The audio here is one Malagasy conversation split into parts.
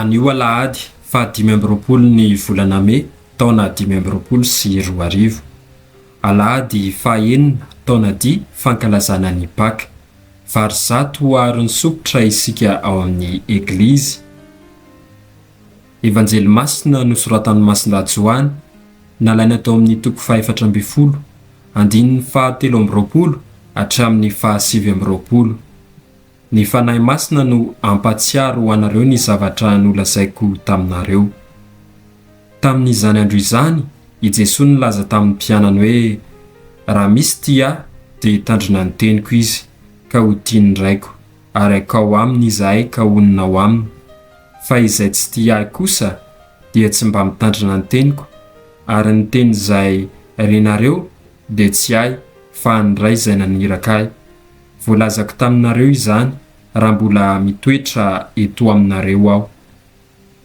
Anio alahady faha 25 ny volana mey taona 2025. Alahady faha enina taona dia fankalazana ny Paka. Vary zato aron'ny sokitra isika ao amin'ny Eglizy. Evanjely Masina nosoratan'i Masindahy Joany, nalaina tao amin'ny toko faha-14, andininy faha-23 hatramin'ny faha-29. Ny Fanahy Masina no hampahatsiaro ho anareo ny zavatra nolazaiko taminareo. Tamin'izany andro izany, i Jesoa nilaza tamin'ny mpianany hoe, Raha misy tia Ahy, dia hitandrina ny teniko izy, ka ho tian'ny Raiko, ary hankao aminy izahay ka honina ao aminy. Fa izay tsy tia Ahy kosa dia tsy mba mitandrina ny teniko, ary ny teny izay renareo dia tsy Ahy, fa an'ny Ray izay naniraka Ahy. Voalazako taminareo izany raha mbola mitoetra eto aminareo Aho.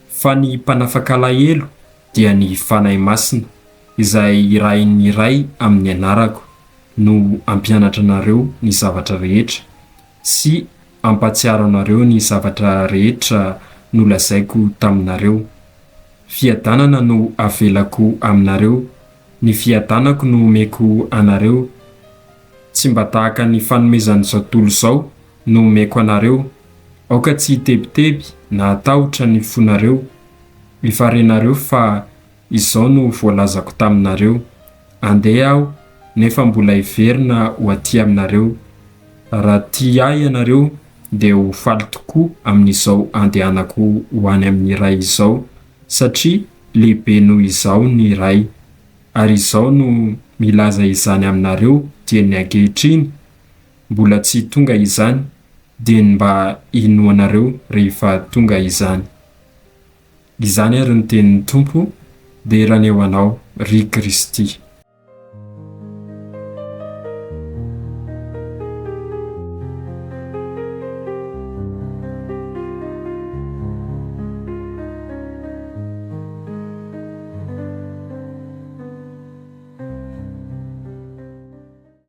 Fa ny Mpanafaka alahelo dia ny Fanahy Masina, izay hirahin'ny Ray amin'ny anarako, no hampianatra anareo ny zavatra rehetra, sy hampahatsiaro anareo ny zavatra rehetra nolazaiko taminareo. Fiadanana no avelako aminareo, ny fiadanako no omeko anareo, Tsy mba tahaka ny fanomezan'izao tontolo izao no omeko anareo, aoka tsy hitebiteby na hatahotra ny fonareo, efa renareo fa izao no voalazako taminareo, Andeha aho, nefa mbola hiverina ho aty aminareo. Raha tia ahy ianareo, dia ho faly tokoa amin'izao andehanako ho any amin'ny Ray izao, satria lehibe noho izaho ny Ray. Ary izao no milaza izany aminareo dieny ankehitriny, mbola tsy tonga izany, dia ny mba hinoanareo rehefa tonga izany. Izany ary ny tenin'ny Tompo, dera ny eo anao, ry Kristy.